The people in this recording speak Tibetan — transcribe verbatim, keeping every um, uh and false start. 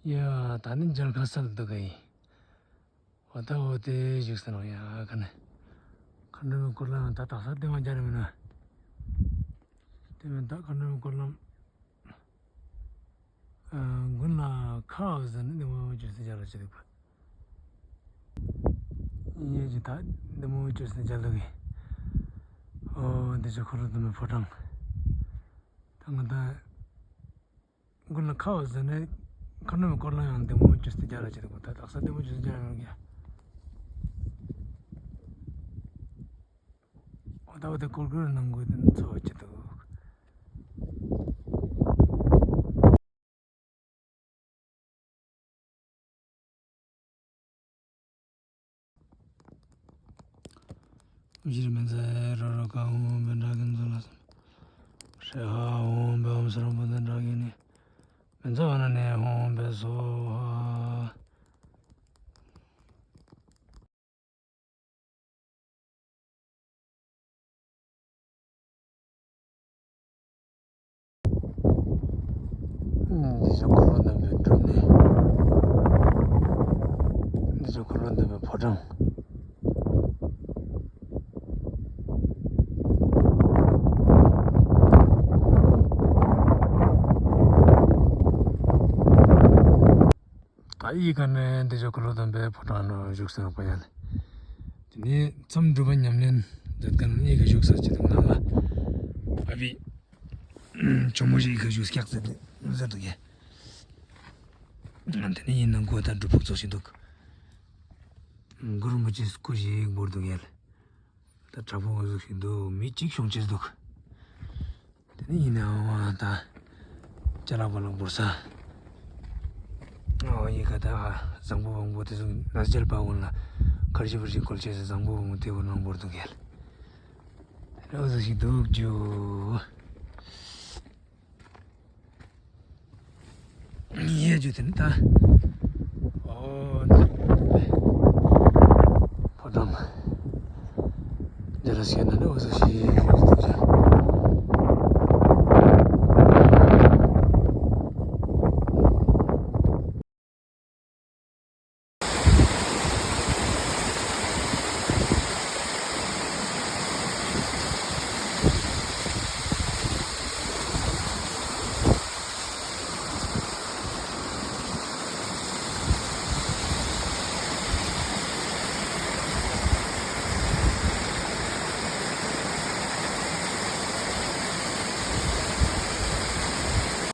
ཡ། ད་ནི་མཇལ་ཁ་གསལ་འདུག་གི། འོ་ད་འོ་དེ་བཞུགས་ས་ནང་ཡ་ག་ནས། མཁའ་འགྲོ་མའི་སྐོར་ལ་ཡང་ད་དག་ས་ལྟད་མོ་རྒྱག་རེ་མིན་ན། དེ་མིན་ད་མཁའ་འགྲོ་མའི་སྐོར་ལ། དགུན་ལ་ཁ་བ་ཟེར་ནས་ལྟད་མོ་བཅོས་ཏེ་རྒྱག་ར་བྱེད་འདུག་པ། ཡིན་གྱི་ད་ལྟད་མོ་བཅོས་ཏེ་རྒྱག་འདུག་གི། ཨོ་འདི་ཚོ་འཁོར་ལོ་སྡོམ་པའི་ཕོ་བྲང་། ད་ང་ད། དགུན་ལ་ཁ་བ་ཟེར་ནས་མཁའ་འགྲོ་མའི་སྐོར་ལ་ཡང་ལྟད་མོ་བཅོས་ཏེ་རྒྱག་ར་བྱེད་འདུག་གོ། ད་དག་ས་ལྟད་མོ་བཅོས་ཏེ་རྒྱག་ར་ཡོང་གི། འོ་ད་འོ་དེ་སྐོར་སྐོར་གནང་དགོས་དེ་ཚོ་བ་བྱེད་འདུག་གཞིར་མི་མཛའ་རོ་རོ་ཀ་ཧོང་བན་དྲག་གིན་ཚོ་ལ་སོང་། ཧྲེ་ཧ་ཧོང་བན་ཧོང་སོ་རོ་བོ་དན་དྲག་གིན་ནི། མི་མཛའ་བ་ན་ནས་ཧོང་བན་སོ་ཧ། འདི་ཚོ་འཁོར་ལོ་བསྣམས་པའི་སྒྲུབ་གནས། འདི་ཚོ་འཁོར་ལོ་བསྣམས་པའི་ཕོ་བྲང་། ད་ཡི་ག་ནས་འདི་ཚོ་འཁོར་ལོ་བསྣམས་པའི་ཕོ་བྲང་ནང་བཞུགས་ཟེར་པ་ཡ་ལ། དེ་ནས་མཚམས་སྒྲུབ་པ་ཉམས་ལེན་མཛད་མཁན་གཉིས་ཀྱི་བཞུགས་ས་ཅིག་དང་ནང་ལ་ཨ་བི་ཇོ་མོ་ཞིག་གི་བཞུགས་སྐྱག་ཟེར་ཏེ་ཟེར་འདུག་གས། དེ་ནས་ཡིན་ན་མགོ་དང་སྒྲུབ་ཕུག་ཚོགས་ཤིག་འདུག་གུ་རུ་མི་ཅིག་སྐུ་ཞིག་འབུར་འདུག་གས། ད་དྲག་པོ་འོ་ཟུག་ཞིག་འདུག་མི་གཅིག་ཤོང་ཅེས་འདུག་དེ་ནས་ཡིན་ནའང་ད་ཅ་ལག་པ་ལ་འབུར་ས། ཨོ་ཡི་ག་ད་བཟང་པོ་བང་པོ་དེ་ཚོ་ནགས་ཚལ་པ་འོན་ལ་ཁར་ཞི་བར་ཞིག་བཀོལ་ཆེས་སུ་བཟང་པོ་བང་པོ་དེ་བོ་ནང་འབུར་འདུག་གས། རེ་བ་ཟིག་ཞིག་འདུག་ཇོ། ཡས་ཇོ་དེ་ནི་ད། ཨོ་ད། ཕོ་བྲང་། འདི་ལ་སྐྱེས་ན་རེ་བ་ཟིག་ཞིག་